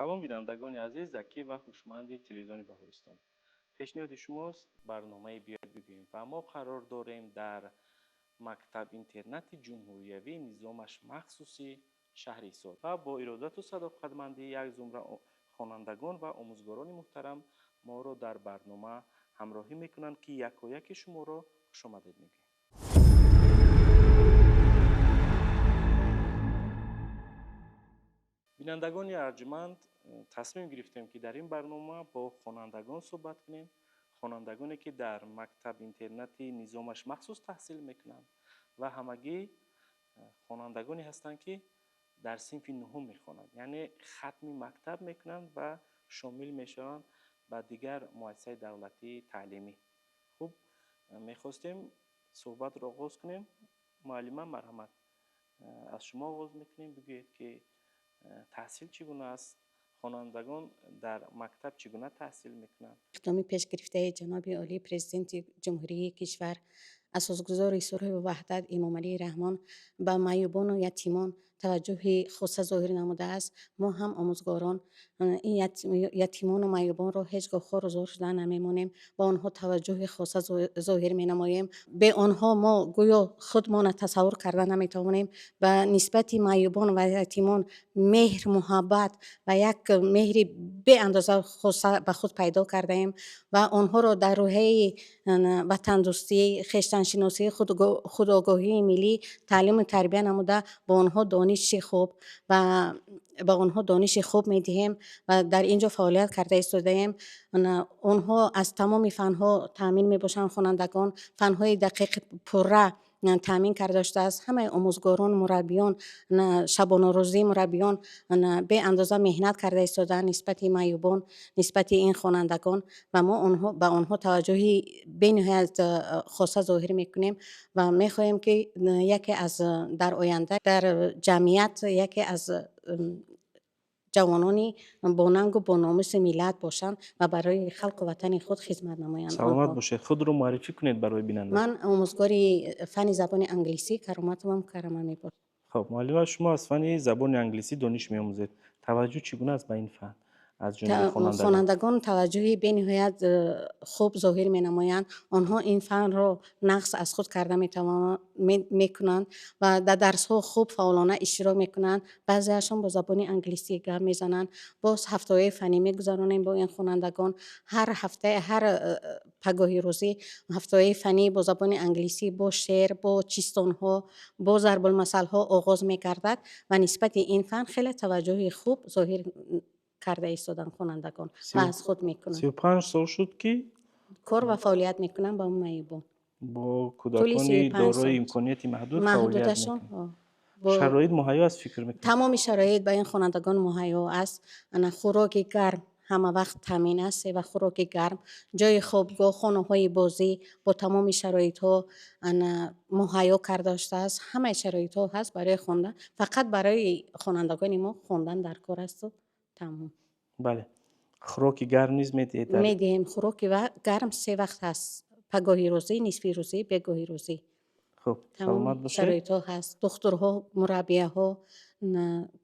Салом, бинандагони азиз, закӣ ва ҳушманди телевизиони Баҳористон. Пешниҳоди шумост барномаи «Биёед бигӯем» ва мо қарор дорем дар мактаб-интернати ҷумҳуриявӣ низомаш махсуси шаҳри Ҳисор ва бо иродату садоқатмандии як зумра хонандагон ва омӯзгорони муҳтарам моро дар барнома ҳамроҳӣ мекунанд, ки якояки шуморо хушомадед мегӯем. Бинандагони арҷманд, тасмим гирифтем, ки дар ин барнома бо хонандагон суҳбат кунем, хонандагоне, ки дар мактаб-интернати низомаш махсус таҳсил мекунанд ва ҳамагӣ хонандагоне ҳастанд, ки дар синфи нуҳум мехонанд, яъне хатми мактаб мекунанд ва шомил мешаванд ба дигар муассисаи давлатии таълимӣ. Хуб, мехостем суҳбатро оғоз кунем. Муаллима, марҳамат, аз шумо оғоз мекунем. Бигӯед, ки таҳсил чӣ гуна аст, хонандагон дар мактаб чӣ гуна таҳсил мекунанд? Иқдоми пешгирифтаи ҷаноби олии Президенти Ҷумҳурии кишвар, асосгузори сулҳу ваҳдат Эмомалӣ Раҳмон ба маъюбону ятимон таваҷҷӯҳи хоса зоҳир намудааст. Мо ҳам, омӯзгорон, ин ятимону маъюбонро ҳеҷ гоҳ хору зор шуда намемонем, ба онҳо таваҷҷӯҳи хоса зоҳир менамоем. Бе онҳо мо гӯё худмона тасаввур карда наметавонем. Ба нисбати маъюбон ва ятимон меҳр, муҳаббат ва як меҳри беандоза хоса ба худ пайдо кардаем ва онҳоро дар рӯҳияи ватандӯстӣ, хештаншиносӣ, худогоҳии миллӣ таълиму тарбия намуда, бо онҳо дониши хуб ва ба онҳо дониши хуб медиҳем ва дар ин ҷо фаъолият карда истодаем. Онҳо аз тамоми фанҳо таъмин мебошанд. Хонандагон фанҳои дақиқ пурра таъмин карда шудааст. Ҳамаи омӯзгорон, мураббиён, шабонарӯзӣ мураббиён беандоза меҳнат карда истодаанд нисбати маъюбон, нисбати ин хонандагон ва мо ба онҳо таваҷҷӯҳи бениҳоят хоса зоҳир мекунем ва мехоҳем, ки яке аз дар оянда дар ҷамъият яке аз ҷавонони бонангу бономуси миллат бошанд ва барои халқу ватани худ хизмат намоянд. Саломат бошед. Худро муаррифӣ кунед барои бинанда. Ман омӯзгори фанни забони англисӣ Кароматова Мукаррама мебошам. Хоб, муаллима, шумо аз фанни забони англисӣ дониш меомӯзед. Таваҷҷӯҳ чӣ гуна аст ба ин фан аз ҷониби хонандагон? Хонандагон таваҷҷӯҳи бениҳоят хуб зоҳир менамоянд. Онҳо ин фанро нағз аз худ карда мекунанд ва дар дарсҳо хуб фаъолона иштирок мекунанд. Баъзеашон бо забони англисӣ гап мезананд. Боз ҳафтаҳои фаннӣ мегузаронем бо ин хонандагон. Ҳар ҳафта, ҳар пагоҳи рӯзӣ ҳафтаҳои фаннӣ бо забони англисӣ, бо шеър, бо чистонҳо, бо зарбулмасалҳо оғоз мегардад ва нисбати ин фан хеле таваҷҷӯҳи хуб зоҳир карда истоданд хонандагон ва аз худ мекунанд. 35 сол шуд, ки кор ва фаъолият мекунам ба маъюбон. Бо кӯдакони дорои имконияти маҳдуд фаъолият мекунед. Шароит муҳайё аст, фикр мекунед? Тамоми шароит ба ин хонандагон муҳайё аст. Ана хӯроки гарм ҳама вақт таъмин аст ва хӯроки гарм, ҷойи хобгоҳ, хонаҳои бозӣ бо тамоми шароитҳо ана муҳайё карда шудааст. Ҳамаи шароитҳо ҳаст барои хондан. Фақат барои хонандагони мо хондан дар кор асту тамом. Бале, хӯроки гарм низ медиҳед? Медиҳем. Хӯроки гарм се вақт ҳаст: пагоҳи рӯзӣ, нисфи рӯзӣ, бегоҳи рӯзӣ. Хуб, саломат бошед. Шароитҳо ҳаст. Духтурҳо, мураббияҳо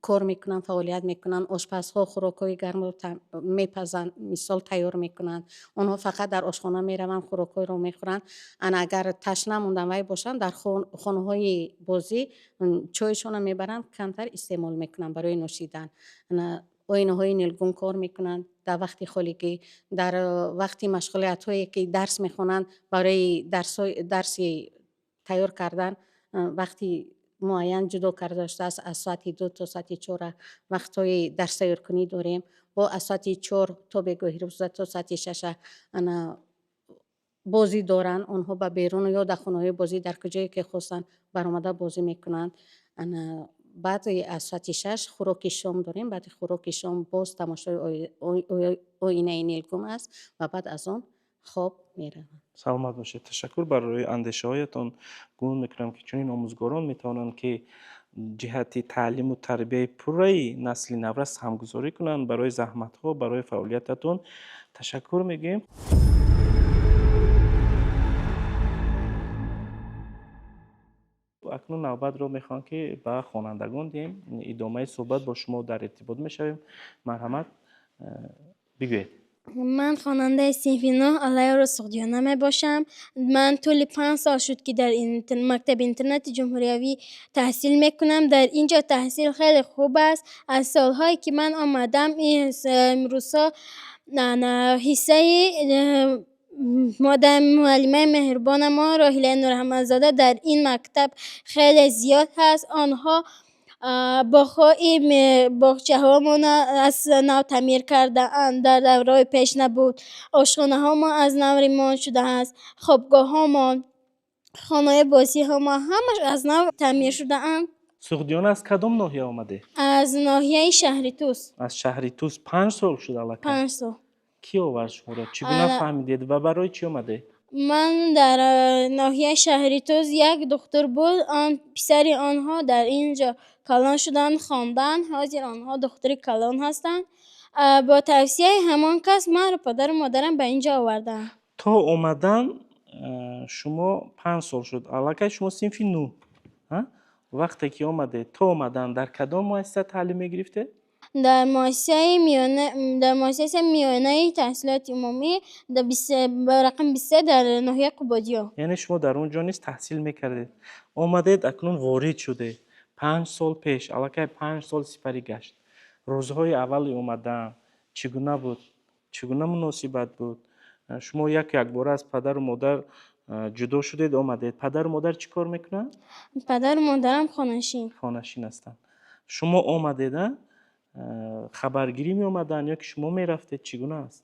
кор мекунанд, фаъолият мекунанд. Ошпазҳо хӯрокҳои гармро мепазанд, мисол, тайёр мекунанд. Онҳо фақат дар ошхона мераванд, хӯрокҳоро мехӯранд. Ана агар ташна мондан вай бошанд, дар хонаҳои бозӣ чойшонро мебаранд, камтар истеъмол мекунанд барои нӯшидан. Оинаҳои нилгун кор мекунанд дар вақти холигӣ, дар вақти машғулиятҳое, ки дарс мехонанд, барои дарси тайёр кардан вақти муайян ҷудо карда шудааст. Аз соати 2 то соати 4 вақтҳои дарстайёркунӣ дорем. Бо аз соати 4 то бегоҳи рӯза то соати 6 ана бозӣ доранд. Онҳо ба берун ё дар хонаҳои бозӣ, дар куҷое ки хостанд, баромада бозӣ мекунанд. Ана баъд аз соати 6 хӯроки шом дорем. Баъди хӯроки шом боз тамошои оинаи нилгум аст ва баъд аз он хоб мераванд. Саломат бошед, ташаккур барои андешаҳоятон. Гумон мекунам, ки чунин омӯзгорон метавонанд, ки ҷиҳати таълиму тарбияи пурраи насли наврас саҳмгузорӣ кунанд. Барои заҳматҳо, барои фаъолиятатон ташаккур мегӯем. Акнун навбатро мехоҳам, ки ба хонандагон диҳем. Идомаи суҳбат бо шумо дар иртибот мешавем. Марҳамат, бигӯед. Ман хонандаи синфи 9 Аллаёру Суғдиёна мебошам. Ман тӯли 5 сол шуд, ки дар мактаби интернати ҷумҳуриявӣ таҳсил мекунам. Дар ин ҷо таҳсил хеле хуб аст. Аз солҳое, ки ман омадам, имрӯзҳо ҳиссаи муаллимаи меҳрубонамо Роҳилаи Нурахмадзода дар ин мактаб хеле зиёд ҳаст. Онҳо боғҳои боғчаҳомона аз нав таъмир кардаанд, дар давраҳои пеш набуд. Ошхонаҳомон аз нав ремонт шудааст, хобгоҳҳомон, хонаҳои бозиҳомон ҳамаш аз нав таъмир шудаанд. Суғдиёна, аз кадом ноҳия омадед? Аз ноҳияи шаҳри Тус. Аз шаҳри Тус. 5 сол шуд аллакай? 5 сол. Кӣ овард шуморо? Чӣ гуна фаҳмидед ва барои чӣ омадед? Ман дар ноҳияи шаҳри Тус як духтур буд, он писари онҳо дар ин ҷо калон шуданд, хонданд, ҳозир онҳо духтури калон ҳастанд. Бо тавсияи ҳамон кас манро падару модарам ба ин ҷо оварданд. То омадан шумо 5 сол шуд, аллакай шумо синфи нӯҳ. Вақте ки омадед, то омадан дар кадом муассиса таълим мегирифтед? Дар муассисаи миёнаи таҳсилоти умумӣ ба рақами 23 дар ноҳияи Қубодиён. Яъне шумо дар он ҷо низ таҳсил мекардед. Омадед, акнун ворид шудед. 5 сол пеш, аллакай 5 сол сипарӣ гашт. Рӯзҳои аввали омадан чӣ гуна буд? Чӣ гуна муносибат буд? Шумо як якбора аз падару модар ҷудо шудед, омадед. Падару модар чӣ кор мекунанд? Падару модарам хонашин. Хонашин ҳастанд. Шумо омадед, хабаргирӣ меомаданд ё ки шумо мерафтед? Чӣ гуна аст?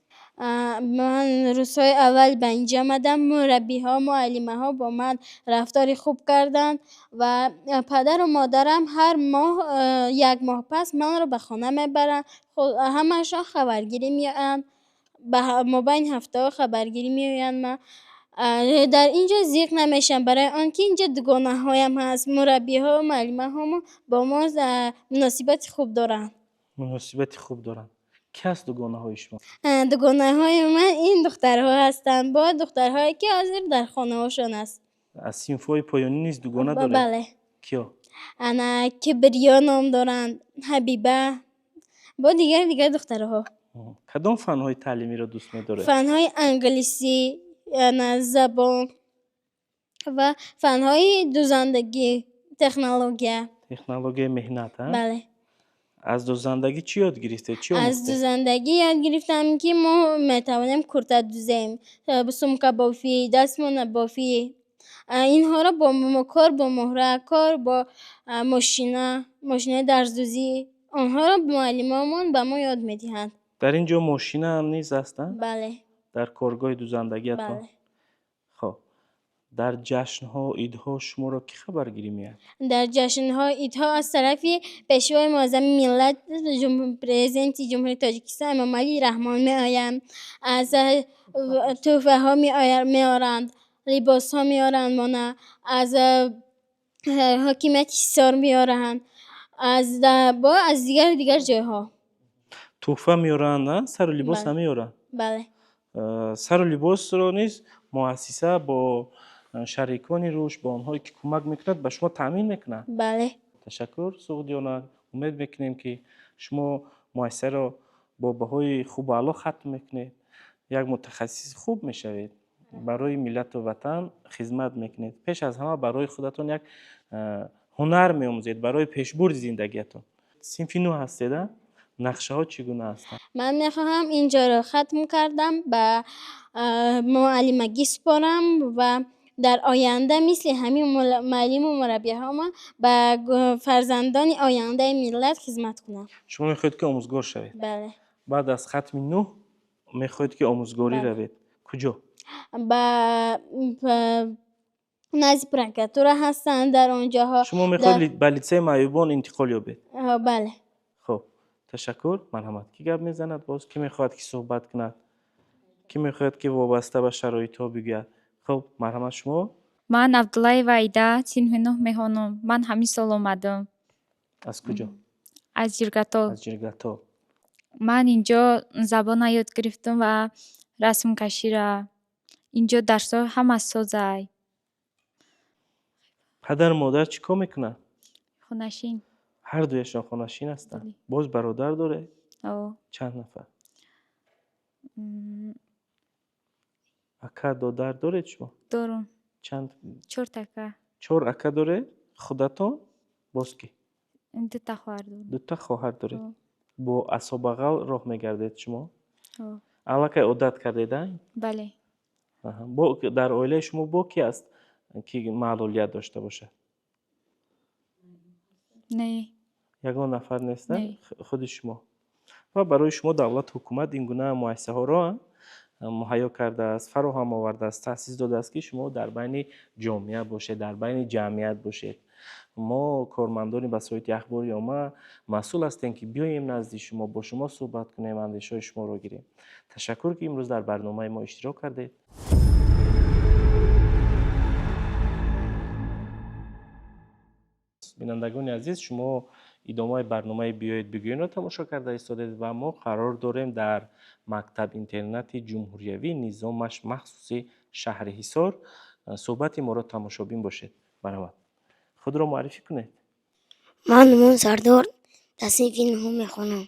Ман рӯзҳои аввал ба инҷо омадам, мураббиҳо, муаллимаҳо бо ман рафтори хуб карданд ва падару модарам ҳар моҳ, як моҳ пас манро ба хона мебаранд. Ҳамашон хабаргирӣ меоянд, ба мобайни ҳафтаҳо хабаргирӣ меоянд. Ман дар ин ҷо зиқ намешавам, барои он ки инҷо дугонаҳоям ҳаст, мураббиҳо, муаллимаҳомо бо мо муносибати хуб доранд. Муносибати хуб доранд. Кӣ ҳаст дугонаҳои шумо? Дугонаҳои ман ин духтарҳо ҳастанд, бо духтарҳое, ки ҳозир дар хонаҳошон аст. Аз синфҳои поёнӣ низ дугона доред? Бале. Киё? Ана, Кибриё ном доранд, Ҳабиба, бо дигар дигар духтарҳо. Кадом фанҳои таълимиро дӯст медоред? Фанҳои англисӣ, ана, забон ва фанҳои дӯзандагӣ, технология. Технологияи меҳнат, а? Бале. Аз дӯзандагӣ чӣ ёд гирифтед? Чӣ Аз омӯхтед? дӯзандагӣ ёд гирифтам, ки мо метавонем курта дӯзем, сумкабофӣ, дастмонабофӣ, инҳоро бо кор бо муҳра, кор бо мошина, мошинаи дарздӯзӣ, онҳоро муаллимомон ба мо ёд медиҳанд. Дар ин ҷо мошинаам низ аст, а? Бале. Дар коргоҳи дӯзандагиатон? Бале. Хоб, дар ҷашнҳо, идҳо шуморо кӣ хабаргирӣ меяд? Дар ҷашнҳо, идҳо аз тарафи Пешвои муаззами миллат, Президенти Ҷумҳурии Тоҷикистон Эмомалӣ Раҳмон меоянд, аз тӯҳфаҳо меоранд, либосҳо меоранд мона, аз ҳокимияти Ҳисор меоранд, бо аз дигару дигар ҷойҳо. Тӯҳфа меоранд, а? Сару либос Бале. намеоранд? Бале. Сару либосро низ муассиса бо шарикони рушд, бо онҳое, ки кӯмак мекунад, ба шумо таъмин мекунад? Бале. Ташаккур, Суғдиёна. Умед мекунем, ки шумо муассисаро бо баҳои хубу аъло хатм мекунед, як мутахассиси хуб мешавед, барои миллату ватан хизмат мекунед, пеш аз ҳама барои худатон як ҳунар меомӯзед барои пешбурди зиндагиятон. Синфи нӯҳ ҳастед, а? Нақшаҳо чӣ гуна ҳастанд? Ман мехоҳам ин ҷоро хатм кардам, ба муаллимагӣ супорам ва дар оянда мисли ҳамин муаллиму мураббиҳома ба фарзандони ояндаи миллат хизмат кунам. Шумо мехоҳед, ки омӯзгор шавед? Бале. Баъд аз хатми нӯҳ мехоҳед, ки омӯзгорӣ Бале. равед куҷо? Ба назди прокуратура ҳастанд дар он ҷоҳо. Шумо мехоҳед ба литсеи маъюбон интиқол ёбед? Бале. Хуб, ташаккур. Марҳамат, кӣ гап мезанад боз? Кӣ мехоҳад, ки суҳбат кунад? Кӣ мехоҳад, ки вобаста ба шароитҳо бигӯяд? Хуб, марҳамат, шумо. Ман Абдуллаева Аида, синфи нӯҳ мехонам. Ман ҳамин сол омадам. Аз куҷо? Аз Ҷиргатол. Аз Ҷиргатол. Ман инҷо забонро ёд гирифтам ва расмкаширо. Инҷо дарсҳо ҳама созай. Падару модар чӣ кор мекунанд? Хонашин. Ҳар дуяшон хонашин ҳастанд? Бале. Боз бародар доред? О. Чанд нафар? М, Ака, додар доред шумо? Дорум. Чанд? Чорта ака. Чор ака доред? Худатон? Боз кӣ? Дута хоҳар дорум. Дута хоҳар доред? О. Бо асобағал роҳ мегардед шумо? О. Аллакай одат кардед, а? Бале. Аҳа. Бо дар оилаи шумо бо ки аст, ки маълулият дошта бошад? Не. Ягон нафар нест, а? Не. Худи шумо. Ва барои шумо давлату ҳукумат ин гуна муассисаҳоро муҳайё кардааст, фароҳам овардааст, таъсис додааст, ки шумо дар байни ҷомеа бошед, дар байни ҷамъият бошед. Мо кормандони васоити ахбори омма масъул ҳастем, ки биёем назди шумо, бо шумо суҳбат кунем, андешаҳои шуморо гирем. Ташаккур, ки имрӯз дар барномаи мо иштирок кардед. Бинандагони азиз, шумо идомаи барномаи «Биёед бигӯемро» тамошо карда истодед ва мо қарор дорем дар мактаб-интернати ҷумҳуриявӣ низомаш махсуси шаҳри Ҳисор. Суҳбати моро тамошобин бошед. Марҳамат, худро муаррифӣ кунед. Ман Нумон Сардор, дар синфи нуҳум мехонам.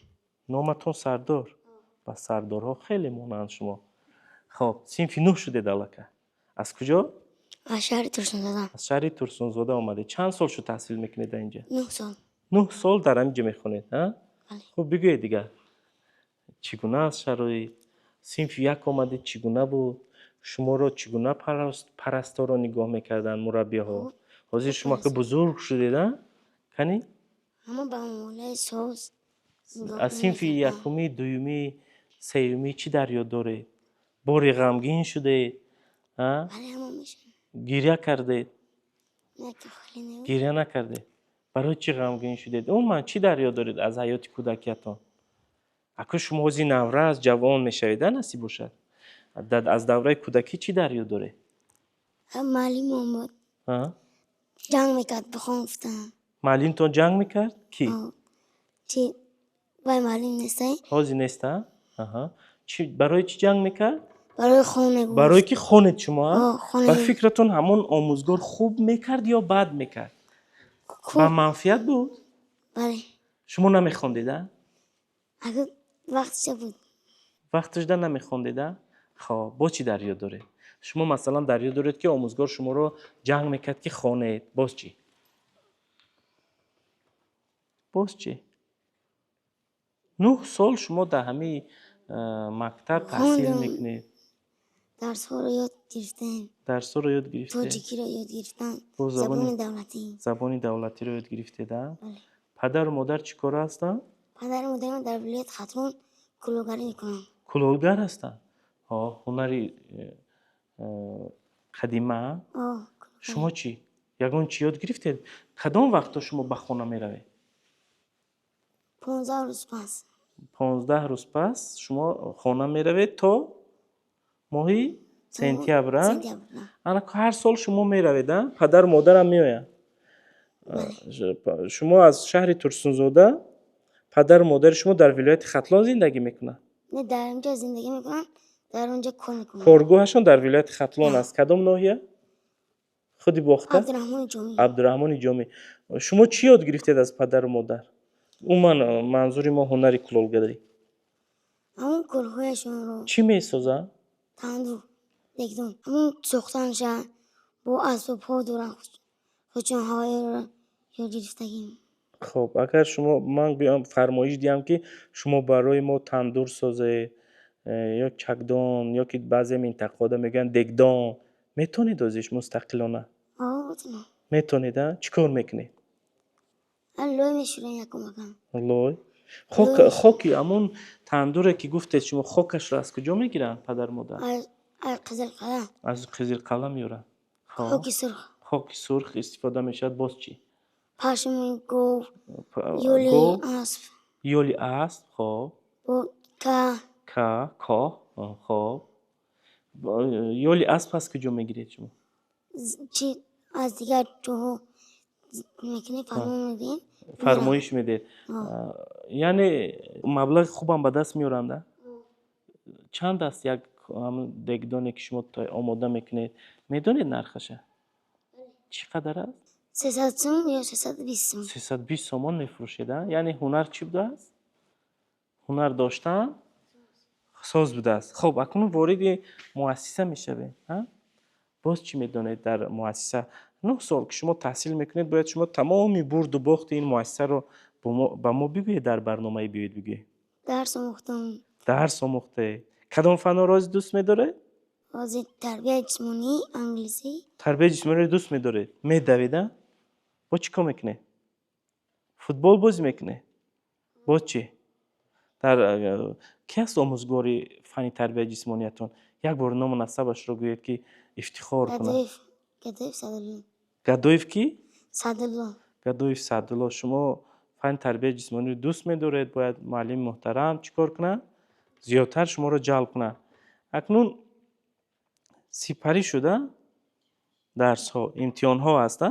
Номатон Сардор? Ба сардорҳо хеле монанд шумо. Хоб, синфи нӯҳ шудед аллакай. Аз куҷо? Аз шаҳри Турсунзода. Аз шаҳри Турсунзода омадед. Чанд сол шуд таҳсил мекунед дар инҷа? 9 сол. 9 сол дар ҳамин ҷо мехонед, а? Бале. Хуб, бигӯед дигар, чӣ гуна аст шароит? Синфи як омадед, чӣ гуна буд? Шуморо чӣ гуна парасторо нигоҳ мекарданд, мураббиҳо? Хуб. Ҳозир шумо ки бузург шудед, а, кани? Ҳама ба муомилаи соз нигоҳ Аз синфи мекарданд. якумӣ, дуюмӣ, сеюмӣ чӣ дар ёд доред? Боре ғамгин шудед, а? Бале, ҳама мешавад. Гиря кардед? Не, ки хеле не. Гиря накардед. Барои чӣ ғамгин шудед? Умуман, чӣ дар ёд доред аз ҳаёти кӯдакиятон? Аку шумо ҳозир наврас, ҷавон мешавед, а, насиб бошад. Аз давраи кӯдакӣ чӣ дар ёд доред? Муаллимон буд. А? Ҷанг мекард, бихон гуфтам. Муаллимтон ҷанг мекард? Кӣ? Чи вай муаллим нестай. Ҳозир нест, а? Аҳа. Чӣ, барои чӣ ҷанг мекард? Барои хон мегуфт. Барое ки хонед шумо, а? О, хонед. Ба фикратон, ҳамон омӯзгор хуб мекард ё бад мекард? Хуб. Ба манфиат буд? Бале. Шумо намехондед, а? Агар вақтша буд. Вақташда намехондед, а? Хоб, бо чӣ дар ёд доред шумо? Масалан, дар ёд доред, ки омӯзгор шуморо ҷанг мекард, ки хонед. Боз чӣ? Боз чӣ? 9 сол шумо дар ҳамаи мактаб таҳсил Хондам. мекунед. Дарсҳоро ёд гирифтем. Дарсҳоро ёд гирифтед. Тоҷикиро ёд гирифтам. Бо забони Забони давлатӣ. Забони давлатиро ёд гирифтед, а? Бале. Падару модар чӣ кора ҳастанд? Падару модарам дар вилояти Хатлон кулолгарӣ мекунанд. Кулолгар ҳастанд. Ҳо, ҳунари қадима, а? О. Шумо чӣ, ягон чӣ ёд гирифтед? Кадом вақтҳо шумо ба хона меравед? 15 рӯз пас. 15 рӯз пас шумо хона меравед то моҳи сентябр, а? Сентябр. Ана, ҳар сол шумо меравед, а? Падару модарам меоянд. Шумо аз шаҳри Турсунзода, падару модари шумо дар вилояти Хатлон зиндагӣ мекунанд? Не, дар онҷо зиндагӣ мекунанд, дар онҷо кор мекунанд. Коргоҳашон дар вилояти Хатлон аст. Кадом ноҳия? Худи Бохта? Абдураҳмони Ҷомӣ. Абдураҳмони Ҷомӣ. Шумо чӣ ёд гирифтед аз падару модар? Умуман, манзури мо ҳунари кулолгарӣ. Ҳамон корҳояшонро. Чӣ месозанд? Тандур, дегдон, ҳамон сохтанша бо асбобҳо доранд худшон, ҳавоиро ёд гирифтагим. Хоб, агар шумо ман гӯям, фармоиш диҳам, ки шумо барои мо тандур созед ё чакдон, ё ки баъзе минтақаҳода мегӯянд дегдон, метавонед озиш мустақилона? О, метавонам. Метавонед, а? Чӣ кор мекунед? Лой мешӯрем якумакам. Лой, хок. Лой. Хоки ҳамон тандуре, ки гуфтед шумо, хокашро аз куҷо мегиранд падару модар? Аз Қизилқала. Аз Қизилқала меоранд. Хоб. Хоки сурх. Хоки сурх истифода мешавад. Боз чӣ? Пашми гов, ёли Гов, асп. Ёли асп, хоб. Бо ка. Ка, коҳ, хоб. Ёли асп аз куҷо мегиред шумо? Чи, аз дигар ҷоҳо мекунем, фармон медиҳем. Фармоиш медиҳед, яъне маблағи хубам ба даст меоранд, а? Чанд аст як ҳамн дегдоне, ки шумо омода мекунед? Медонед нархаша чӣ қадар аст? 300 сум ё 320 сум. 320 сомон мефурӯшед, а? Яъне ҳунар чӣ будааст? Ҳунар доштан соз будааст. Хуб, акнун вориди муассиса мешавем, а? Боз чӣ медонед дар муассиса? 9 сол ки шумо таҳсил мекунед, бояд шумо тамоми бурду бохти ин муассисаро ба мо бигӯед дар барномаи «Биёед бигӯед». Дарс омӯхтам. Дарс омӯхтед. Кадом фанҳоро ҳозир дӯст медоред? Ҳозир тарбияи ҷисмонӣ, англисӣ. Тарбияи ҷисмониро дӯст медоред? Медавед, а? Бо чӣ кор мекунед? Футбол бозӣ мекунед? Боз чӣ? Дар ки аст омӯзгори фанни тарбияи ҷисмониятон? Як бор ному насабашро гӯед, ки ифтихор кунад. Гадоев, Гадоев Садулло. Гадоев кӣ? Садулло. Гадоев Садулло. Шумо фанни тарбияи ҷисмониро дӯст медоред, бояд муаллими муҳтарам чӣ кор кунад? Зиёдтар шуморо ҷалб кунад. Акнун сипарӣ шуда дарсҳо, имтиҳонҳо аст, а?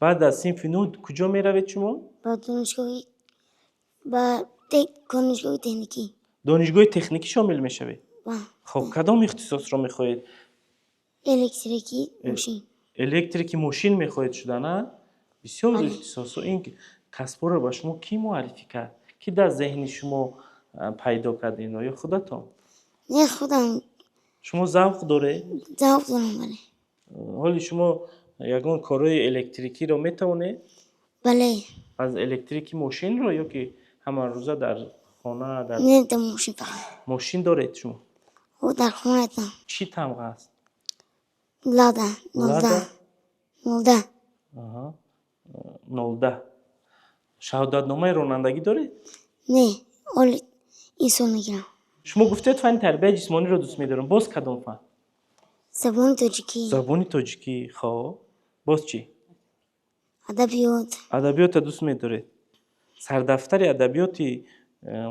Баъд аз синфи нӯҳ куҷо меравед шумо? Ба донишгоҳи, ба донишгоҳи техникӣ. Донишгоҳи техникӣ шомил мешавед? Ба. Хуб, кадом ихтисосро мехоҳед? Электрики мошин. Электрики мошин мехоҳед шудан, а? Бисёр Бале. ихтисосҳо. Ин касбҳоро ба шумо кӣ муаррифӣ кард? Кӣ дар зеҳни шумо пайдо кард инро ё худатон? Не, худам. Шумо завқ доред? Завқ дорам, бале. Ҳоли шумо ягон корҳои электрикиро метавонед? Бале. Аз электрики мошинро ё ки ҳамарӯза дар хона дар Не, дар мошин фақат. Мошин доред шумо? Ҳо, дар хонаатам. Чӣ тамға аст? Лада, 010. Лада? 010. Аҳа, 010. Шаҳодатномаи ронандагӣ доред? Не, ҳоли ин сол мегирам. Шумо гуфтед, фанни тарбияи ҷисмониро дӯст медорам. Боз кадом фан? Забони тоҷикӣ. Забони тоҷикӣ. Хоб, боз чӣ? Адабиёт. Адабиётро дӯст медоред. Сардафтари адабиёти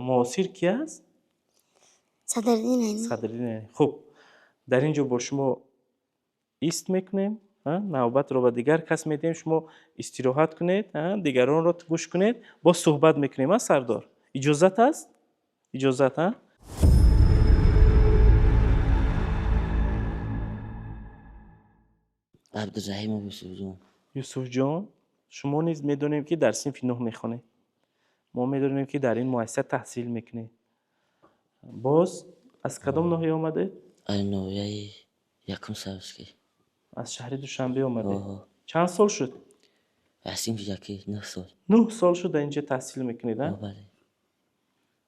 муосир ки аст? Садриддин Айнӣ. Садриддин Айнӣ. Хуб, дар ин ҷо бо шумо ист мекунем, навбатро ба дигар кас медиҳем. Шумо истироҳат кунед, дигаронро гӯш кунед, боз суҳбат мекунем, а, Сардор? Иҷозат аст? Иҷозат, а? Абдураҳимов Юсуфҷон. Юсуфҷон, шумо низ медонем, ки дар синфи нӯҳ мехонед. Мо медонем, ки дар ин муассиса таҳсил мекунед. Боз аз кадом ноҳия омадед? Аз ноҳияи Якум Савский. Аз шаҳри Душанбе омадед? Оҳо. Чанд сол шуд? Аз синфи яки, 9 сол. 9 сол шуд дар инҷа таҳсил мекунед, а? О, бале.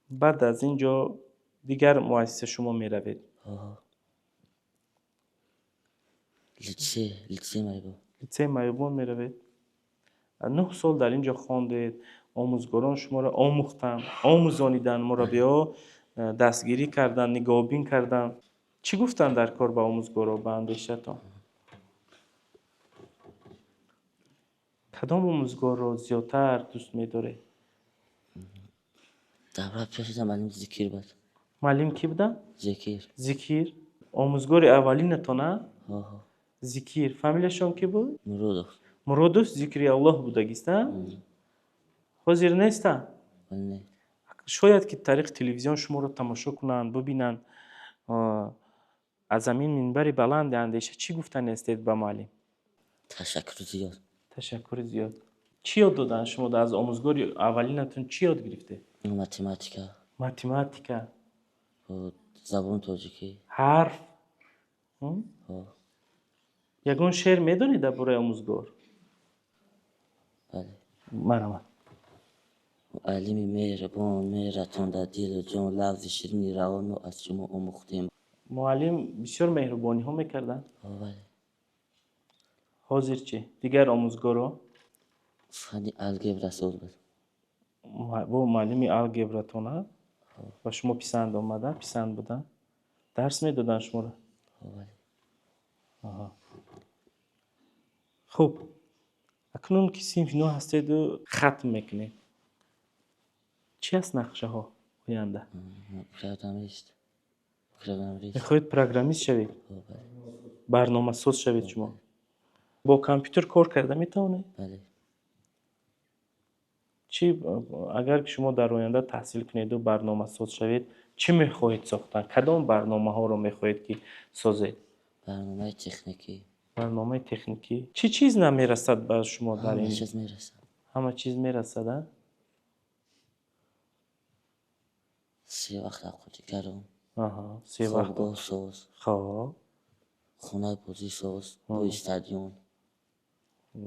Баъд аз ин ҷо дигар муассиса шумо меравед? Оҳо, литсей, литсей маъюбон. Литсеи маъюбон меравед. 9 сол дар ин ҷо хондед, омӯзгорон шуморо омӯхтанд, омӯзониданд, мураббиҳо дастгирӣ карданд, нигоҳубин карданд. Чӣ гуфтанд дар кор ба омӯзгоро, ба андешаатон? Кадом омӯзгорро зиёдтар дӯст медоред? Давра пешида муаллим Зикир буд. Муаллим кӣ буданд? Зикир. Зикир омӯзгори аввалинатон, а? Оҳо. Зикир. Фамилияшон кӣ буд? Муродов. Муродов Зикри Аллоҳ будагист, а? Ҳозир нестанд? Не. Шояд ки тариқи телевизион шуморо тамошо кунанд, бубинанд. Аз ҳамин минбари баланди андеша чӣ гуфтани ҳастед ба муаллим? Ташаккури зиёд. Ташаккури зиёд. Чӣ ёд доданд шумо? Аз омӯзгори аввалинатон чӣ ёд гирифтед? Математика. Математика. Забони тоҷикӣ. Ҳарф. Ҳо. Ягон шеър медонед дар бораи омӯзгор? Бале. Марҳамат. Муаллими меҳрибон, меҳратон дар дилу ҷон, лафзи ширини равон мо аз шумо омӯхтем. Муаллим бисёр меҳрубониҳо мекарданд? Ҳо, бале. Ҳозир чӣ, дигар омӯзгоро? Фанни алгебра соз буд. Бо муаллими алгебратон, а? Ба шумо писанд омада, писанд буда? Дарс медоданд шуморо? Ҳо, бале. Аҳа. Хуб, акнун ки синфи нӯҳ ҳастеду хатм мекунед, чӣ аст нақшаҳо оянда? Программист, программист. Мехоҳед программист шавед? Ҳо, бале. Барномасоз шавед. Шумо бо компютер кор карда метавонед? Бале. Чӣ, агар ки шумо дар оянда таҳсил кунеду барномасоз шавед, чӣ мехоҳед сохтан? Кадом барномаҳоро мехоҳед ки созед? Барномаи техникӣ. Барномаи техникӣ. Чӣ чиз намерасад ба шумо дар Ҳама ин? чиз мерасад. Ҳама чиз мерасад, а? Се вақт авқоти гарм. Аҳа, се вақт. Хобгоҳ соз. Хоб. Хонаи бозӣ соз. Бо стадион.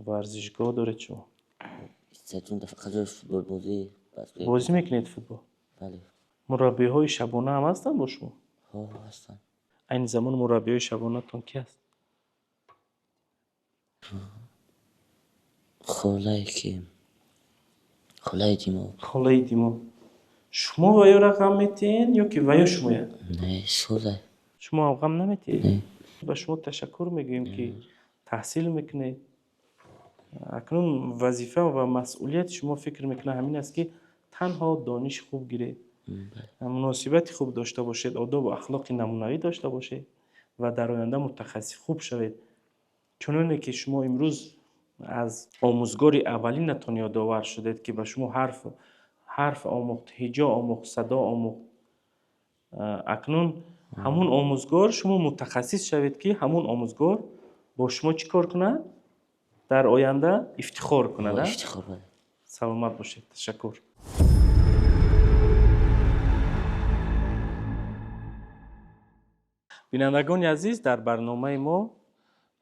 Варзишгоҳ доред шумо? Стадион дар фақат ҷои футболбозӣ. Бозӣ мекунед футбол? Бале. Мураббиҳои шабона ҳам ҳастанд бо шумо? Ҳо, ҳастанд. Айни замон мураббиҳои шабонатон ки аст? Холае ки холаи Димо. Холаи Димо. Шумо ва ёра ғам метиҳед ё ки ва ё шумоя? Не, созай. Шумо ҳам ғам наметиҳед? Не. Ба шумо ташаккур мегӯем, ки таҳсил мекунед. Акнун вазифа ва масъулияти шумо, фикр мекунам, ҳамин аст, ки танҳо дониши хуб гиред, муносибати хуб дошта бошед, одобу ахлоқи намунавӣ дошта бошед ва дар оянда мутахассиси хуб шавед. Чуноне ки шумо имрӯз аз омӯзгори аввалинатон ёдовар шудед, ки ба шумо ҳарф омӯхт, ҳиҷо омӯхт, садо омӯхт. Акнун ҳамун омӯзгор, шумо мутахассис шавед, ки ҳамун омӯзгор бо шумо чӣ кор кунад? Дар оянда ифтихор кунад, а? Ифтихор, бале. Саломат бошед, ташаккур. Бинандагони азиз, дар барномаи мо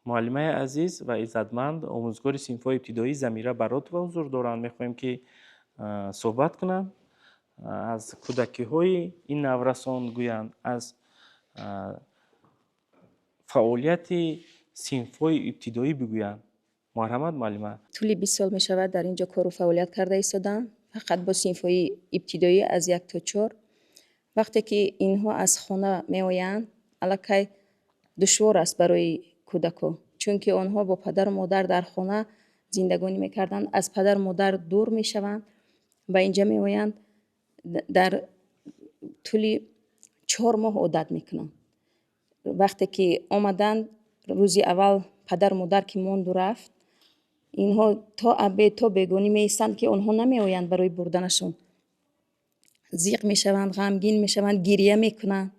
муаллимаи азиз ва иззатманд, омӯзгори синфҳои ибтидоӣ Замира Баротова ҳузур доранд. Мехоҳем, ки суҳбат кунанд, аз кӯдакиҳои ин наврасон гӯянд, аз фаъолияти синфҳои ибтидоӣ бигӯянд. Марҳамат, муаллима. Тӯли 20 сол мешавад, дар ин ҷо кору фаъолият карда истодам, фақат бо синфҳои ибтидоӣ аз 1 то 4. Вақте ки инҳо аз хона меоянд, аллакай душвор аст барои кӯдако, чунки онҳо бо падару модар дар хона зиндагонӣ мекарданд, аз падару модар дур мешаванд, ба инҷа меоянд, дар тӯли 4 моҳ одат мекунанд. Вақте ки омаданд, рӯзи аввал падару модар ки монду рафт, инҳо то обед, то бегонӣ меистанд, ки онҳо намеоянд барои бурданашон. Зиқ мешаванд, ғамгин мешаванд, гирия мекунанд.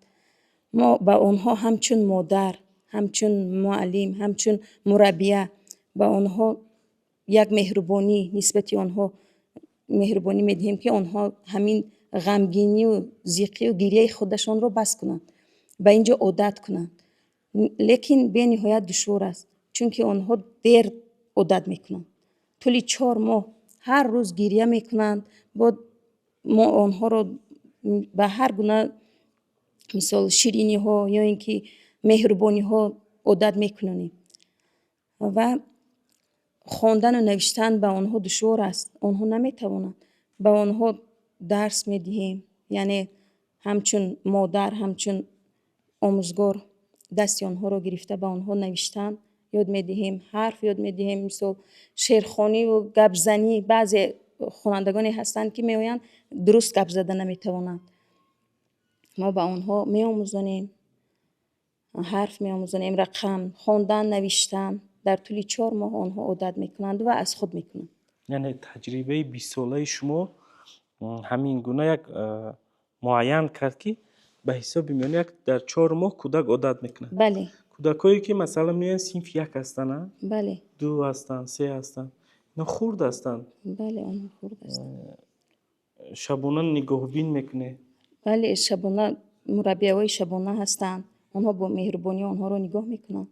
Мо ба онҳо ҳамчун модар, ҳамчун муаллим, ҳамчун мураббия ба онҳо як меҳрубонӣ, нисбати онҳо меҳрубонӣ медиҳем, ки онҳо ҳамин ғамгинию зиқию гирияи худашонро бас кунанд, ба ин ҷо одат кунанд. Лекин бениҳоят душвор аст, чунки онҳо дер одат мекунанд. Тӯли 4 моҳ ҳар рӯз гирия мекунанд. Бо мо онҳоро ба ҳар гуна, мисол, шириниҳо ё ин ки меҳрубониҳо одат мекунонем. Ва хондану навиштан ба онҳо душвор аст, онҳо наметавонанд. Ба онҳо дарс медиҳем, яъне ҳамчун модар, ҳамчун омӯзгор дасти онҳоро гирифта ба онҳо навиштан ёд медиҳем, ҳарф ёд медиҳем, мисол шеърхониву гапзанӣ. Баъзе хонандагоне ҳастанд, ки меоянд, дуруст гап зада наметавонанд. Мо ба онҳо меомӯзонем, ҳарф меомӯзонем, рақам, хондан, навиштан. Дар тӯли 4 моҳ онҳо одат мекунанд ва аз худ мекунанд. Яъне таҷрибаи бистсолаи шумо ҳамин гуна як муайян кард, ки ба ҳисоби миёна як дар 4 моҳ кӯдак одат мекунад. Бале. Кӯдакое ки, масалан, меоянд, синфи 1 ҳастанд, а? Бале. 2 ҳастанд, 3 ҳастанд, ино хурд ҳастанд. Бале, онҳо хурд ҳастанд. Шабона нигоҳбин мекунед? Бале, шабона мураббияҳои шабона ҳастанд, онҳо бо меҳрубонӣ онҳоро нигоҳ мекунанд.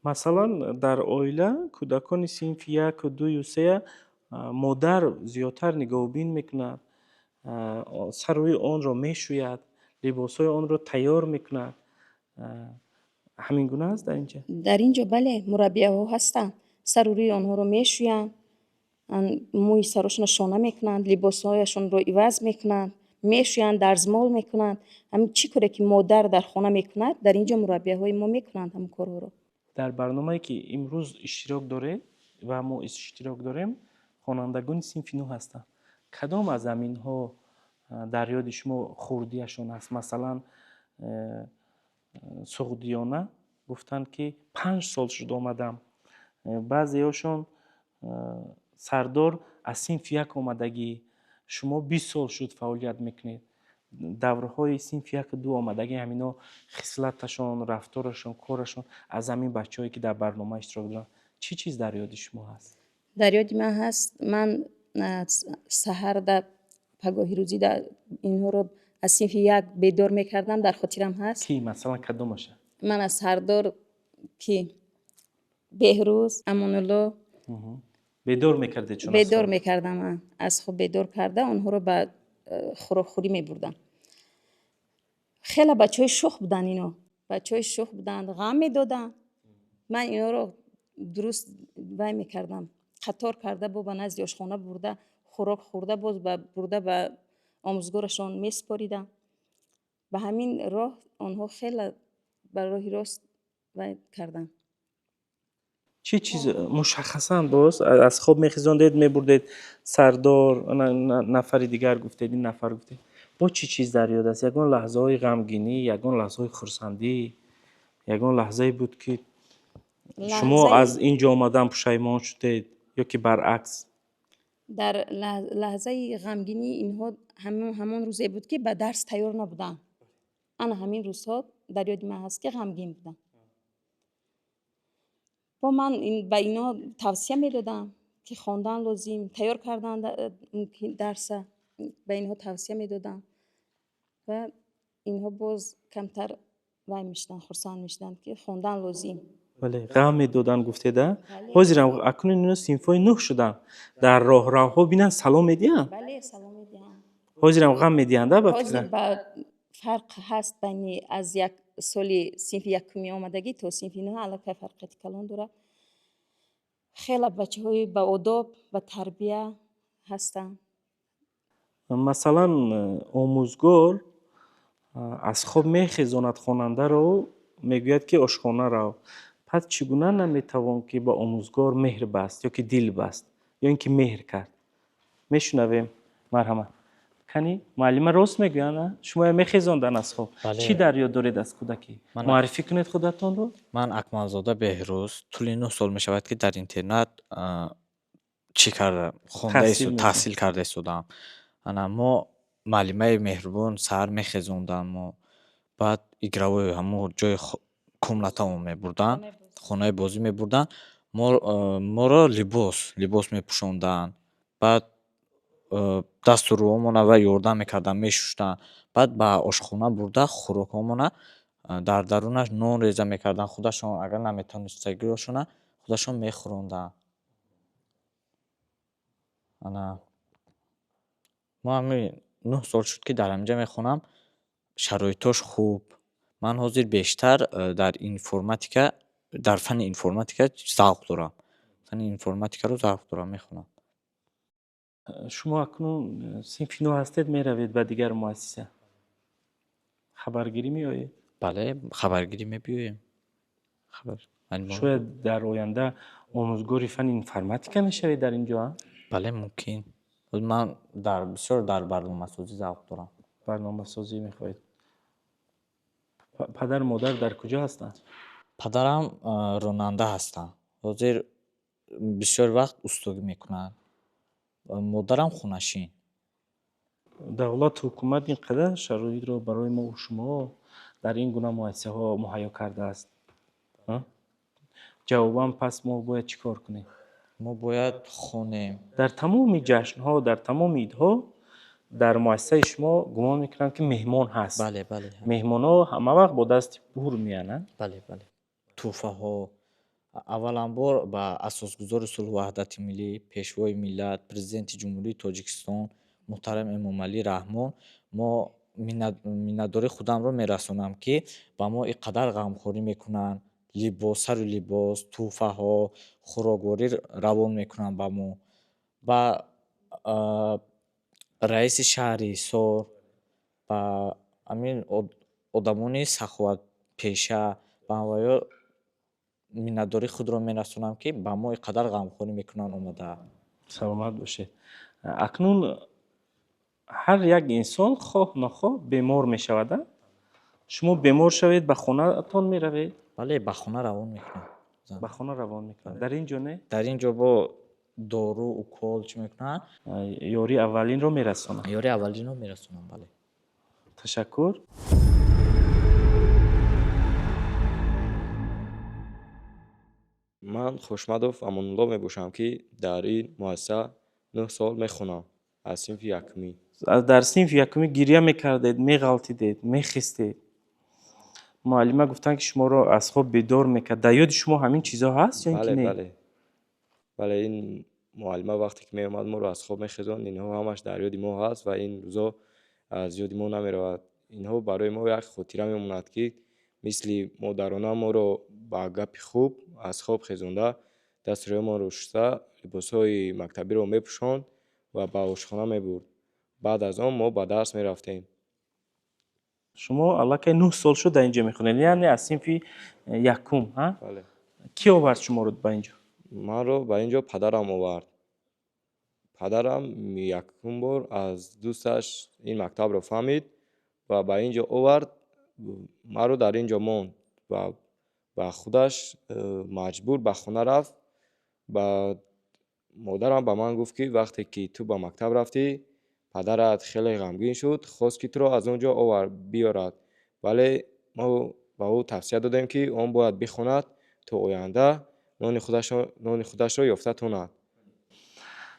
Масалан, дар оила кӯдакони синфи 1-у 2-ю 3 модар зиёдтар нигоҳбин мекунад, саррӯи онро мешӯяд, либосҳои онро тайёр мекунад. Ҳамин гуна аст дар инҷа? Дар ин ҷо, бале, мураббияҳо ҳастанд, сару рӯи онҳоро мешӯянд, мӯи сарошонро шона мекунанд, либосҳояшонро иваз мекунанд, мешӯянд, дарзмол мекунанд. Ҳамин чӣ коре ки модар дар хона мекунад, дар ин ҷо мураббияҳои мо мекунанд ҳамин корҳоро. Дар барномае ки имрӯз иштирок доред ва мо иштирок дорем, хонандагони синфи 9 ҳастанд. Кадом аз ҳаминҳо дар ёди шумо хурдиашон аст? Масалан, Суғдиёна гуфтанд, ки 5 сол шуд омадам. Баъзеҳошон, Сардор аз синфи 1 омадагӣ, шумо 20 сол шуд фаъолият мекунед. Даврҳои синфи яку ду омадаги ҳамино, хислаташон, рафторашон, корашон аз ҳамин бачаҳое, ки дар барнома иштирок доранд, чӣ чиз дар ёди шумо ҳаст? Дар ёди ман ҳаст, ман саҳарда, пагоҳи рӯзида инҳоро аз синфи як бедор мекардам, дар хотирам ҳаст. Ки, масалан, кадомаша? Ман аз Сардор, ки Беҳрӯз, Амонулло. Бедор мекардед чун? Бедор мекардам, аз хоб бедор карда, онҳоро ба хӯрокхӯрӣ мебурдам. Хеле бачаҳои шӯх буданд ино, бачаҳои шӯх буданд, ғам медоданд. Ман инҳоро дуруст вай мекардам, қатор карда, бо ба назди ошхона бурда, хӯрок хӯрда, боз бурда ба омӯзгорашон месупоридам. Ба ҳамин роҳ онҳо хеле ба роҳи рост вай карданд. Чӣ чиз мушаххасан? Боз аз хоб мехезондед, мебурдед, Сардор, нафари дигар гуфтед, ин нафар гуфтед, бо чӣ чиз дар ёд аст? Ягон лаҳзаҳои ғамгинӣ, ягон лаҳзаҳои хурсандӣ, ягон лаҳзае буд, ки шумо аз ин ҷо омадан пушаймон шудед ё ки баръакс? Дар лаҳзаи ғамгинӣ инҳо ҳамон рӯзе буд, ки ба дарс тайёр набуданд. Ана ҳамин рӯзҳо дар ёди ман ҳаст, ки ғамгин будам. Бо ман ба ино тавсия медодам, ки хондан лозим, тайёр кардан дарса, ба инҳо тавсия медодам ва инҳо боз камтар вай мешуданд, хурсанд мешуданд, ки хондан лозим. Бале, ғам медоданд гуфтеда. Ҳозирам акнун ино синфҳои нӯҳ шуданд, дар роҳравҳо бинанд, салом медиҳанд? Бале, салом медиҳанд. Ҳозирам ғам медиҳанда ба фикр? Фарқ ҳаст байни аз як соли синфи якуми омадагӣ то синфи нӯҳ, аллакай фарқияти калон дорад. Хеле бачаҳои баодоб, ба тарбия ҳастанд. Масалан, омӯзгор аз хоб мехезонад хонандаро, мегӯяд, ки ошхона рав. Пас чӣ гуна наметавон, ки ба омӯзгор меҳр баст ё ки дил баст, ё ин ки меҳр кард? Мешунавем, марҳамат. Кани, муаллима рост мегӯянд, шумоя мехезондан аз хоб? Чӣ дар ёд доред аз кӯдакӣ? Муаррифӣ кунед худатонро. Ман Акмалзода Беҳрӯз, тӯли 9 сол мешавад, ки дар интернат чӣ карда, хонда, таҳсил карда истодам. Ана мо муаллимаи меҳрубон саҳар мехезонданд мо, баъд игровой ҳамон ҷои комнатаамон мебурданд, хонаи бозӣ мебурданд. Моро либос мепӯшонданд, баъд дасту рӯҳомона ва ёрдам мекарданд, мешуштанд, баъд ба ошхона бурда, хӯрокҳомона дар дарунаш нон реза мекарданд худашон, агар наметонистагиҳошона худашон мехӯронданд. Ана мо ҳамин 9 сол шуд, ки дар ҳаминҷа мехонам, шароитош хуб. Ман ҳозир бештар дар информатика, дар фанни информатика завқ дорам, фанни информатикаро завқ дорам, мехонам. Шумо акнун синфи нӯҳ ҳастед, меравед ба дигар муассиса, хабаргирӣ меоед? Бале, хабаргирӣ мебиёем. Шояд дар оянда омӯзгори фанни информатика мешавед дар ин ҷо? Бале, мумкин. Ман дар бисёр дар барномасозӣ завқ дорам. Барномасозӣ мехоҳед. Падару модар дар куҷо ҳастанд? Падарам ронанда ҳастанд, ҳозир бисёр вақт устогӣ мекунанд, модарам хонашин. Давлату ҳукумат ин қадар шароитро барои мо шумо дар ин гуна муассисаҳо муҳайё кардааст. Ҷавобан пас мо бояд чӣ кор кунем? Мо бояд хонем. Дар тамоми ҷашнҳо, дар тамоми идҳо дар муассисаи шумо гумон мекунам, ки меҳмон ҳаст. Бале, бале. Меҳмонҳо ҳама вақт бо дасти пур меянд. Бале, бале, тӯҳфаҳо. Авваланбор ба асосгузори сулҳу ваҳдати миллӣ, пешвои миллат, Президенти Ҷумҳурии Тоҷикистон муҳтарам Эмомалӣ Раҳмон мо миннатдории худамро мерасонам, ки ба мо ин қадар ғамхорӣ мекунанд, либос, сару либос, тӯҳфаҳо, хӯрокворӣ равон мекунанд ба мо. Ба раиси шаҳри Ҳисор, ба ҳамин одамони саховатпеша, ба ҳамаё миннатдории худро мерасонам, ки ба мо ин қадар ғамхорӣ мекунанд омода. Саломат бошед. Акнун ҳар як инсон хоҳ нохоҳ бемор мешавад. Шумо бемор шавед, ба хонаатон меравед? Бале, ба хона равон мекунам. Ба хона равон мекунад, дар ин ҷо не? Дар ин ҷо бо дору, укол чӣ мекунанд. Ёрии аввалинро мерасонанд. Ёрии аввалинро мерасонам, бале. Ташаккур. Ман Хушмадов Амонулло мебошам, ки дар ин муассиса 9 сол мехонам, аз синфи якумӣ. Дар синфи якумӣ гирья мекардед, меғалтидед, мехистед. Муаллима гуфтанд, ки шуморо аз хоб бедор мекард. Дар ёди шумо ҳамин чизҳо ҳаст ё ин ки Бале. не? Бале, бале, ин муаллима вақте ки меомад, моро аз хоб мехезонд. Инҳо ҳамаш дар ёди мо ҳаст ва ин рӯзо аз ёди мо намеравад. Инҳо барои мо як хотира мемонад, ки мисли модарона моро ба гапи хуб аз хоб хезонда, дасту рӯямонро шуста, либосҳои мактабиро мепӯшонд ва ба ошхона мебурд. Баъд аз он мо ба дарс мерафтем. Шумо аллакай 9 сол шуд дар инҷо мехонед, яъне аз синфи якум, ҳа? Бале. Кӣ овард шуморо ба инҷо? Манро ба ин ҷо падарам овард. Падарам якум бор аз дӯсташ ин мактабро фаҳмид ва ба ин ҷо овард. Маро дар ин ҷо монд ва ба худаш маҷбур ба хона рафт. Ба модарам ба ман гуфт, ки вақте ки ту ба мактаб рафтӣ, падарат хеле ғамгин шуд, хост, ки туро аз он ҷо биёрад, вале мо ба ӯ тавсия додем, ки он бояд бихонад, то оянда нони худашро ёфта тонад.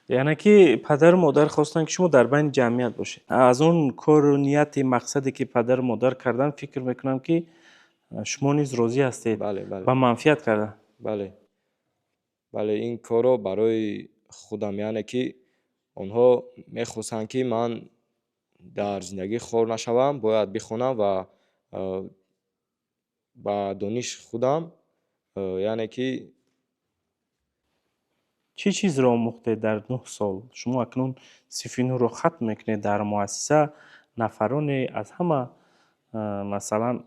Яъне ки падару модар хостанд, ки шумо дар байни ҷамъият бошед. Аз он кору нияти мақсаде, ки падару модар карданд, фикр мекунам, ки шумо низ розӣ ҳастед. Бале, бале. Ба манфиат кардан. Бале, бале, ин корро барои худам, яъне ки онҳо мехостанд, ки ман дар зиндагӣ хор нашавам, бояд бихонам ва ба дониши худам, яъне ки Чӣ чизро омӯхтед дар 9 сол? Шумо акнун синфи нӯҳро хатм мекунед. Дар муассиса нафароне аз ҳама, масалан,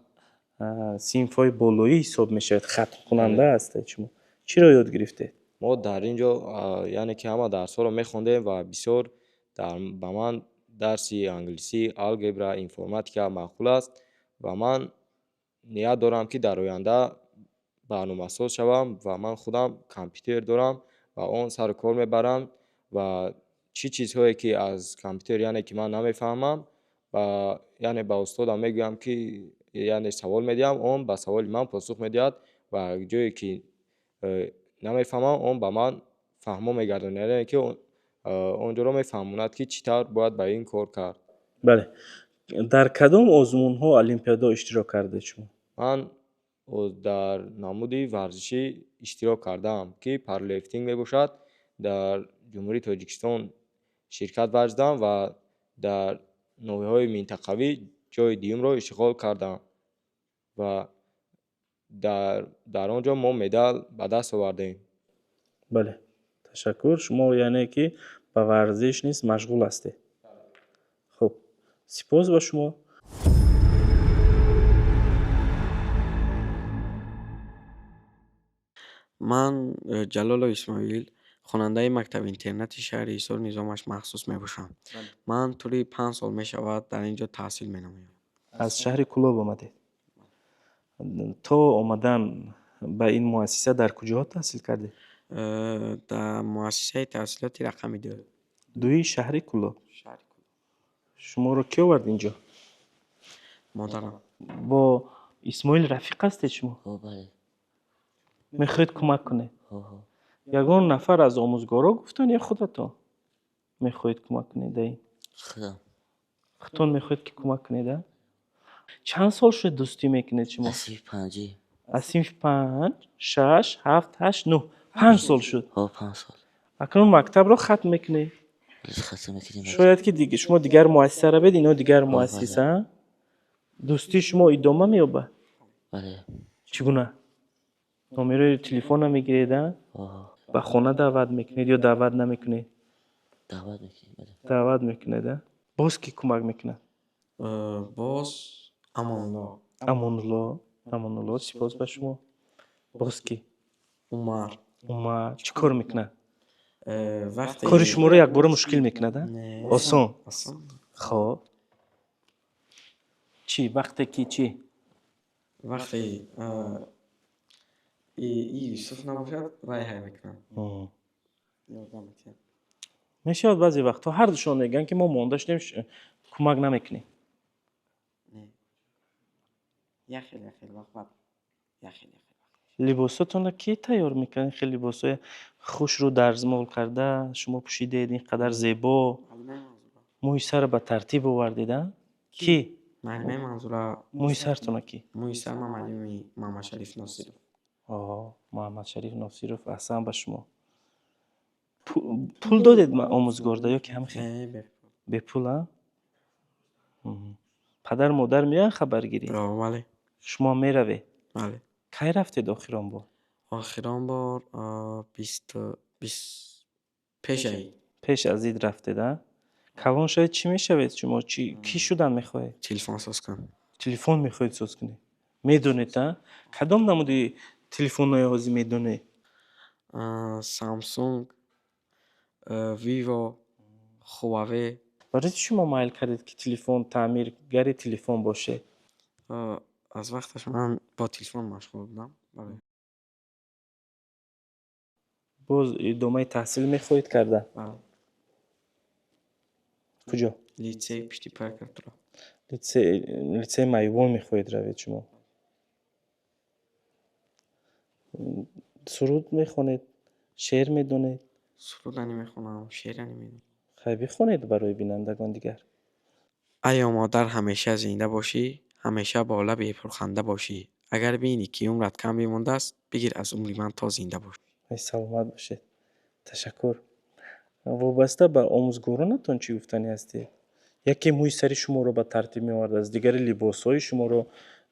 синфҳои болоӣ ҳисоб мешавад, хатмкунанда ҳастед. Шумо чиро ёд гирифтед? Мо дар ин ҷо, яъне ки ҳама дарсҳоро мехондем ва бисёр ба ман дарси англисӣ, алгебра, информатика маъқул аст ва ман ният дорам, ки дар оянда барномасоз шавам ва ман худам компютер дорам ва он сару кор мебарам ва чӣ чизҳое ки аз компютер, яъне ки ман намефаҳмам, ва яъне ба устодам мегӯям, ки яъне савол медиҳам, он ба саволи ман посух медиҳад ва ҷое ки намефаҳмам, он ба ман фаҳмо мегардонад, яъне ки он ҷоро мефаҳмонад, ки чӣ тавр бояд ба ин кор кард. Бале, дар кадом озмунҳо, олимпиадаҳо иштирок кардед шумо? Ман дар намуди варзишӣ иштирок кардаам, ки пауэрлифтинг мебошад. Дар Ҷумҳурии Тоҷикистон ширкат варзидам ва дар ноҳияҳои минтақавӣ ҷойи дуюмро ишғол кардам ва дар он ҷо мо медал ба даст овардем. Бале, ташаккур. Шумо яъне ки ба варзиш низ машғул ҳастед. Хуб, сипос ба шумо. Ман Ҷалолов Исмоил, хонандаи мактаби-интернати шаҳри Ҳисор низомаш махсус мебошам. Ман тӯли 5 сол мешавад, дар ин ҷо таҳсил менамоям. Аз шаҳри Кӯлоб омадед. То омадан ба ин муассиса дар куҷоҳо таҳсил кардед? Дар муассисаи таҳсилоти рақами ду. Дуи шаҳри Кӯлоб. Шуморо кӣ овард инҷо? Модарам. Бо Исмоил рафиқ ҳастед шумо? Ҳо, бале. Мехоҳед кӯмак кунед? Ҳо, ҳо. Ягон нафар аз омӯзгорҳо гуфтанд ё худатон мехоҳед кӯмак кунед дар ин? Худам. Худтон мехоҳед, ки кӯмак кунед, а? Чанд сол шуд дӯстӣ мекунед шумо? Аз синфи панҷӣ. Аз синфи панҷ, шаш, ҳафт, ҳашт, нӯҳ, 5 сол шуд. Ҳо, 5 сол. Акнун мактабро хатм мекунед. Хатм мекунем. Шояд ки шумо дигар муассиса равед, ино дигар муассиса. Дӯстии шумо идома меёбад? Бале. Чӣ гуна? Номерои телефона мегиред, а? Ҳо, ҳо. Ба хона даъват мекунед ё даъват намекунед? Даъват мекунем, бале. Даъват мекунед, а? Боз кӣ кӯмак мекунад? Боз Амонулло. Амонулло, Амонулло, сипос ба шумо. Боз кӣ? Умар. Умар чӣ кор мекунад? Вақте Кори шуморо якбора мушкил мекунад, а? Не. Осон? Осон. Хоб, чӣ, вақте ки чӣ? Вақте и Юсуф набошад, вай ҳай мекунад, ёрдам метиҳад. Мешавад, баъзе вақтҳо ҳардушон мегӯянд, ки мо монда шудем, кӯмак намекунем. Як хел, як хел вақт, баъд як хел, як хел вақт. Либосотонро кӣ тайёр мекард? Ин хел либосҳои хушрӯ дарзмол карда шумо пӯшидед, ин қадар зебо. Муаллимаи Манзура. Мӯи сарро ба тартиб овардед, а? Кӣ? Муаллимаи Манзура. Мӯи сартонро кӣ? Мӯи сар ман муаллими Муҳаммадшариф Носиров. О, Муҳаммадшариф Носиров, аҳсан ба шумо. Пул додед омӯзгорда ё ки ҳам хел? Не, бепул. Бепул, а? Падару модар меоянд хабаргирӣ? О, бале. Шумо меравед? Бале. Кай рафтед охирон бор? Охирон бор бисту бист пеш аз ид. Пеш аз ид рафтед, а? Калон шавед, чӣ мешавед шумо? Чӣ кӣ шудан мехоҳед? Телефон соз кунам. Телефон мехоҳед соз кунед? Медонед, а? Кадом намуди телефонҳои ҳозир медонед? Samsung, Vivo, Huawei. Барои чӣ шумо майл кардед, ки телефон таъмиргари телефон бошед? Аз вақташ ман бо телефон машғул будам. Бале. Боз идомаи таҳсил мехоҳед карда? Бале. Куҷо? Литсеи пушти прокуратура. Литсеи маъюбон мехоҳед равед шумо? Суруд мехонед? Шеър медонед? Суруд намехонам, шеър намедонам. Хай, бихонед барои бинандагон дигар. Ая модар, ҳамеша зинда бошӣ, ҳамеша бо лаби пурханда бошӣ. Агар бинӣ, ки умрат кам бимондааст, бигир аз умри ман то зинда бошӣ. Ай, саломат бошед. Ташаккур. Вобаста ба омӯзгоронатон чӣ гуфтанӣ ҳастед? Яке мӯи сари шуморо ба тартиб меовардааст, дигаре либосҳои шуморо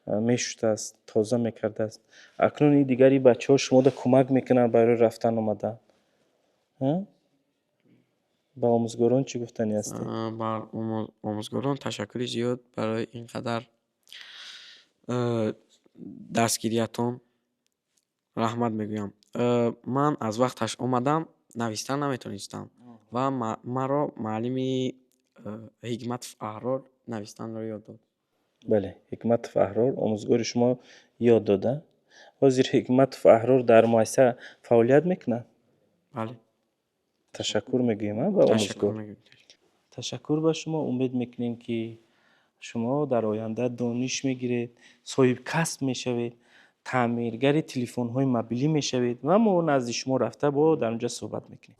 мешуштааст, тоза мекардааст. Акнун ин дигари бачаҳо шумода кӯмак мекунанд барои рафтан омадан. Ба омӯзгорон чӣ гуфтанӣ ҳастед? Бар омӯзгорон ташаккури зиёд барои ин қадар дастгириятон раҳмат мегӯям. Ман аз вақташ омадам, навистан наметонистам ва маро муаллими Ҳикматов Аҳрор навистанро ёд дод. Бале, Ҳикматов Аҳрор омӯзгори шумо ёд дода. Ҳозир Ҳикматов Аҳрор дар муассиса фаъолият мекунад? Бале. Ташаккур мегӯем ба Ташаккур омӯзгор. мегӯем. Ташаккур ба шумо. Умед мекунем, ки шумо дар оянда дониш мегиред, соҳибкасб мешавед, таъмиргари телефонҳои мобилӣ мешавед ва мо назди шумо рафта бо дар онҷа суҳбат мекунем.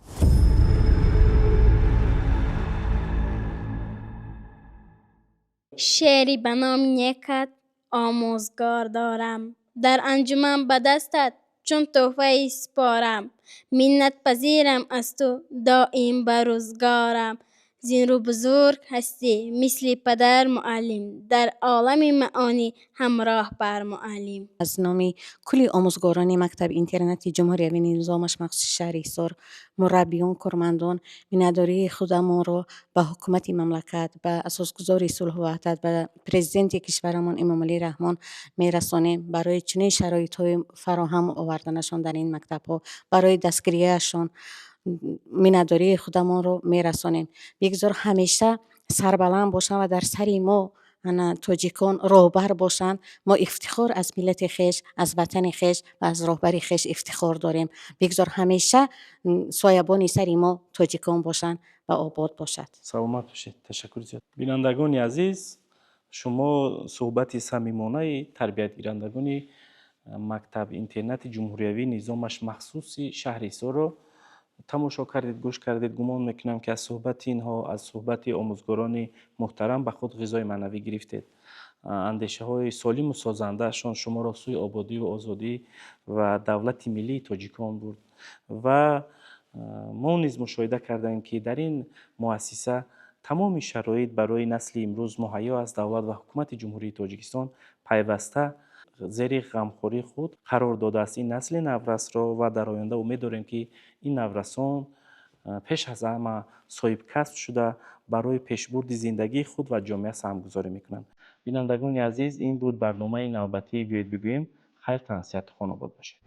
Шеъри ба номи некат омӯзгор дорам. Дар анҷуман ба дастат чун тӯҳфаи сипорам. Миннатпазирам аз ту доим ба рӯзгорам. Зин рӯ бузург ҳастӣ, мисли падар муаллим. Дар олами маъонӣ ҳамроҳ бар муаллим. Аз номи кулли омӯзгорони мактаби интернати ҷумҳуриявӣ низомаш махсуси шаҳри Ҳисор, мураббиён, кормандон, миннатдории худамонро ба ҳукумати мамлакат, ба асосгузори сулҳу ваҳдат, ба президенти кишварамон Эмомалӣ Раҳмон мерасонем барои чунин шароитҳои фароҳам оварданашон дар ин мактабҳо, барои дастгирияшон миннатдории худамонро мерасонем. Бигзор ҳамеша сарбаланд бошанд ва дар сари мо ана тоҷикон роҳбар бошанд. Мо ифтихор аз миллати хеш, аз ватани хеш ва аз роҳбари хеш ифтихор дорем. Бигзор ҳамеша соябони сари мо тоҷикон бошанд ва обод бошад. Саломат бошед. Ташаккур зиёд. Бинандагони азиз, шумо суҳбати самимонаи тарбиятгирандагони мактаб интернати ҷумҳуриявӣ низомаш махсуси шаҳри Ҳисорро тамошо кардед, гӯш кардед. Гумон мекунам, ки аз суҳбати инҳо, аз суҳбати омӯзгорони муҳтарам ба худ ғизои маънавӣ гирифтед. Андешаҳои солиму созандаашон шуморо сӯи ободию озодӣ ва давлати миллии тоҷикон бурд. Ва мо низ мушоҳида кардем, ки дар ин муассиса тамоми шароит барои насли имрӯз муҳайё аст. Давлат ва ҳукумати Ҷумҳурии Тоҷикистон пайваста зери ғамхории худ қарор додааст ин насли наврасро ва дар оянда умед дорем, ки ин наврасон пеш аз ҳама соҳибкасб шуда, барои пешбурди зиндагии худ ва ҷомеа саҳмгузорӣ мекунанд. Бинандагони азиз, ин буд барномаи навбатии «Биёед бигӯем». Хайр, тансиҳату хонобод бошед.